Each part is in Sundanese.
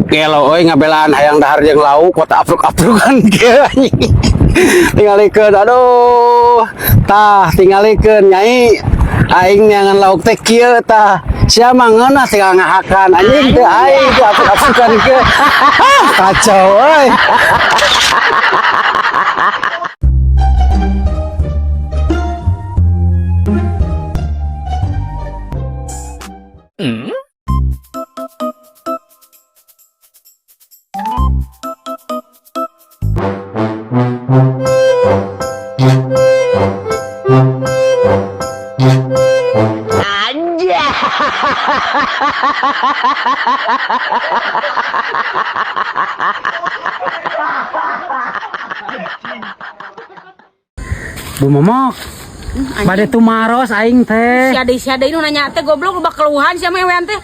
Gelo euy ngabelaan hayang dahar jeung lauk kota apruk-aprukan kieu anjing. Tingalikeun, aduh. Tah, tingalikeun, Nyai. Aing neangan lauk teh kieu tah. Sia mah ngeunah tinggal ngahakan anjing, teu aing teu apruk-aprukan kieu. Ah, kacau euy. Bu Momok, bade tumaros aing teh. Sia deui nu nanya teh, goblok, loba keluhan sia mah ewean teh.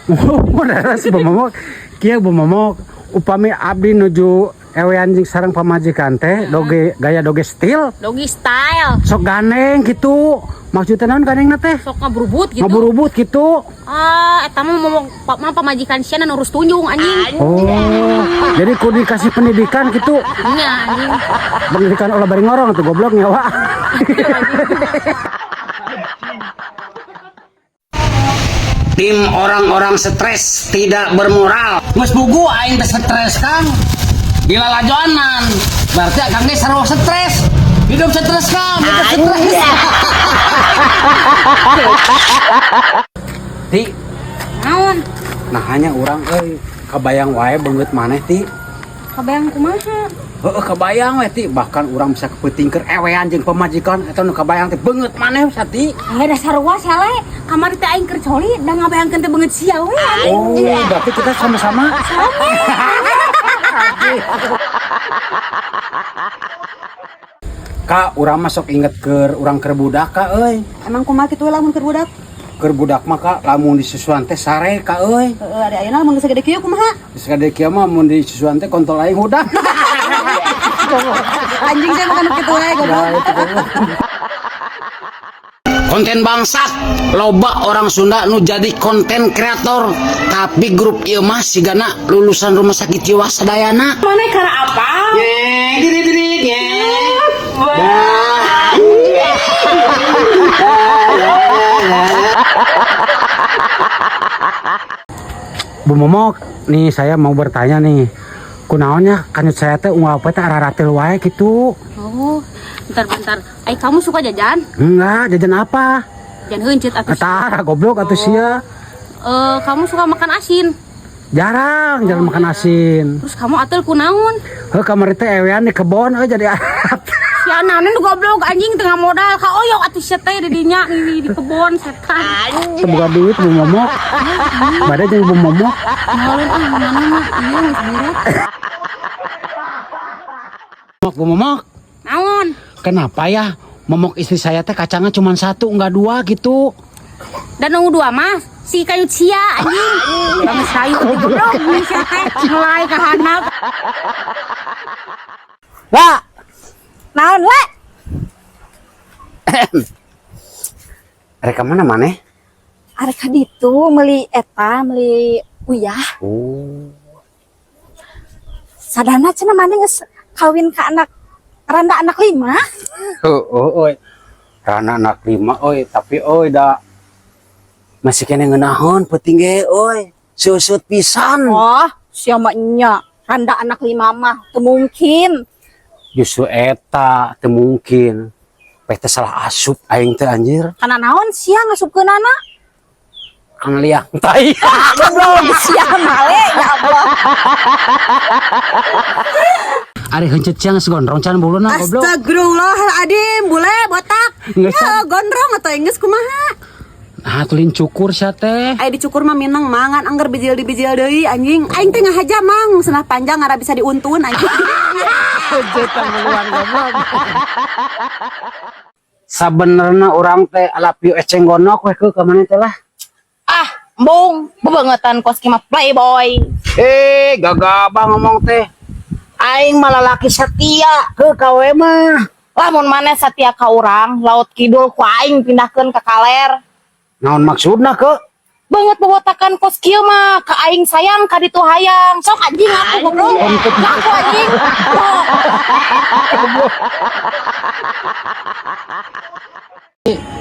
Leres, Bu Momok. Kieu, Bu Momok, upami abdi nuju ewean jeung sareng pamajikan teh doge gaya doggy style, Doggy style. Sok gandeng gitu. Maksudnya naon gandeng teh? Sok ngaburubut gitu. Ngaburubut gitu. Ah, eta mah ngomong mah pamajikan sia nu urus tunjung, anjing. Oh, jadi kudu dikasih pendidikan gitu. Nya, anjing. Pendidikan olah bari ngorong tuh, goblok nyawa. Tim orang-orang stres tidak bermoral. Geus bugu aing teh stres, Kang. Gila lajoanan. Berarti akang ge sarua stres. Hidup stres, Kang, hidup stres. Ti, Naon? Nah hanya urang euy kabayang wae beungeut maneh, Ti. Kabayang kumaha? Heeh, kabayang we, Ti, bahkan urang bisa kepeuting keur ewean jeung pamajikan eta nu kabayang teh beungeut maneh bisa, Ti. Eh, da sarua sia le. Kamari teh aing keur coli da ngabayangkeun teh beungeut sia we, anjing. Oh, berarti kita sama-sama. Kak, urang mah sok inget ke urang keur budak, Kak, euy. Emang kumaha kitu lamun keur budak? Keur budak mah, Kak, lamun disusuan teh sare, Kak, euy. Heeh, ari ayeuna lamun geus sagede kieu kumaha? Geus gede kieu mah mun disusuan teh kontol aing hudang. Anjing, saya makan kitu wae, goblok. Konten bangsat, loba orang Sunda nu jadi konten kreator, tapi grup ieu mah sigana lulusan rumah sakit jiwa sadayana. Mana karena apa? Nyeng, diri diri nyeng. Dah. Bu Momok, nih saya mau bertanya nih. Kunaonnya kanut saya teh unggal poe teh araratil wae gitu? Oh, bentar bentar. Ai kamu suka jajan? Enggak, jajan apa? Jajan heuncit atuh. Tara, goblok atuh sia. Eh, kamu suka makan asin? Jarang, jarang makan asin. Terus kamu atel kunaon? Heuh, kamari teh ewean di kebon euy jadi arat. Si naon nu goblok, anjing, tengah modal ka oyok atuh sia teh di dinya di kebon, setan. Teu boga duit, Bu Momok. Bade jeung Bu Momok. Ngalun ah, mana mah ieu geus buruk. Momok, Bu Momok. Naon? Kenapa ya momok istri saya teh kacangnya cuma satu, enggak dua gitu? Dan nu dua mah si kayu sia, anjing. Bang sayu goblok sia teh mulai ka handap. Lah, Naon le? Rek ka mana maneh? Arek ka ditu meuli eta, meuli uyah. Oh. Sadana cenah maneh geus kawin ka anak randa anak lima. Oh, oh, randa anak lima oi, tapi oi da masih kena ngeunaheun peuting ge oi. Susut pisan. Oh, sia mah nya randa anak lima mah teu mungkin. Justru eta teu mungkin. Peh teh salah asup aing teh, anjir. Kana naon sia ngasupkeunana? Kan liang tai. Goblok sia male, ya Allah. Ari heuncet sia geus gondrong can buluna, goblok? Astagfirullahaladzim, bule botak. Geus, Ya, gondrong atau geus kumaha? Nah, tulin cukur sia teh. Aya dicukur mah mineng mangan angger bijil di bijil deui, anjing. Aing teh ngahaja, Mang, cenah panjang ngara bisa diuntun, anjing. Heuncet goblok. Sabenerna urang teh alapio eceng gondok we ke ka maneh teh lah. Ah, embung, bebangetan kos mah playboy. Eh, gagabah ngomong teh. Aing malah laki setia ke kawe mah. Lamun maneh setia ka urang, laut kidul ku aing pindahkeun ka kaler. Naon maksudna ke? Banget bobotakan kos kieu mah ka aing sayang ka ditu hayang. Sok anjing aku goblok. Ngaku anjing. Sok.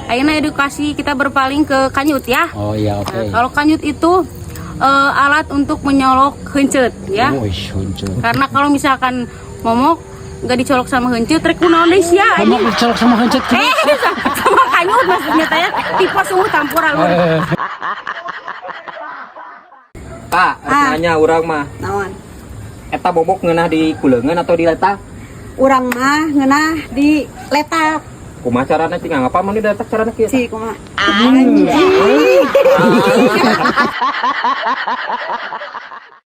Ayeuna edukasi kita berpaling ke kanyut ya. Oh iya, oke. Nah, kalau kanyut itu alat untuk menyolok heuncet ya. Oh, huncut. Karena kalau misalkan momok nggak dicolok sama heuncet rek kunaon deui sia anjing. Momok dicolok sama heuncet. Sama kanyut maksudnya teh tipe sungguh tampur alur. Pak, Ah. nanya urang mah. Naon? Eta bobok ngeunah di kuleungeun atau di letak? Urang mah ngeunah di letak. Kumaha carana cing ngapa mun di letak carana kieu? Ci kumaha?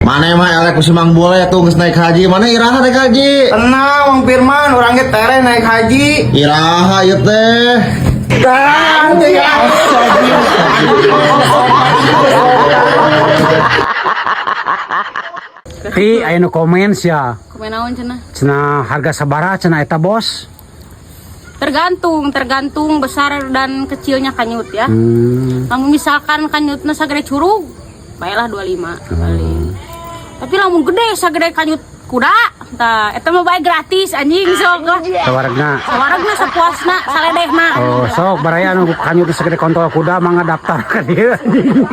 Mana mah elek ku si Mang Bule tuh geus naik haji. Mana iraha naik haji? Tenang, Mang Firman, orangnya tere naik haji. Iraha ieu teh. Dan, ya. Pi, aya nu komen sia. Komen naon cenah? Cenah harga sabaraha cenah eta bos? Tergantung, tergantung besar dan kecilnya kanyut ya. Lamun misalkan kanyutna sagede curug, baiklah 25 paling. Tapi lamun gede sagede kanyut kuda, tah eta mah bae gratis anjing sok lah. Sawaregna. Sawaregna sapuasna, saledehna. Oh, sok baraya nu kanyut segede kontol kuda mangga daftar ka dieu anjing.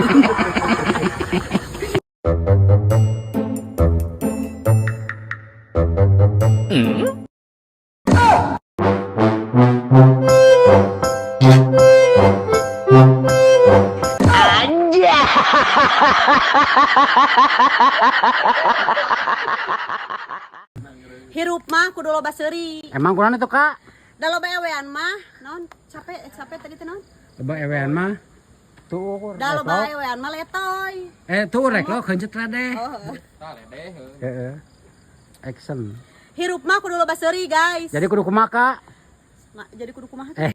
Hirup mah kudu loba seuri. Emang kurang itu kak? Da loba ewean mah naon? Capek capek tadi teh naon? Loba ewean mah tuur. Da loba ewean mah letoy. Tuur rek lo keunceut ledeh. Oh. Heeh. Action. Hirup mah kudu loba seuri, guys. Jadi kudu kumaha kak? Nah, jadi kudu kumaha? Eh.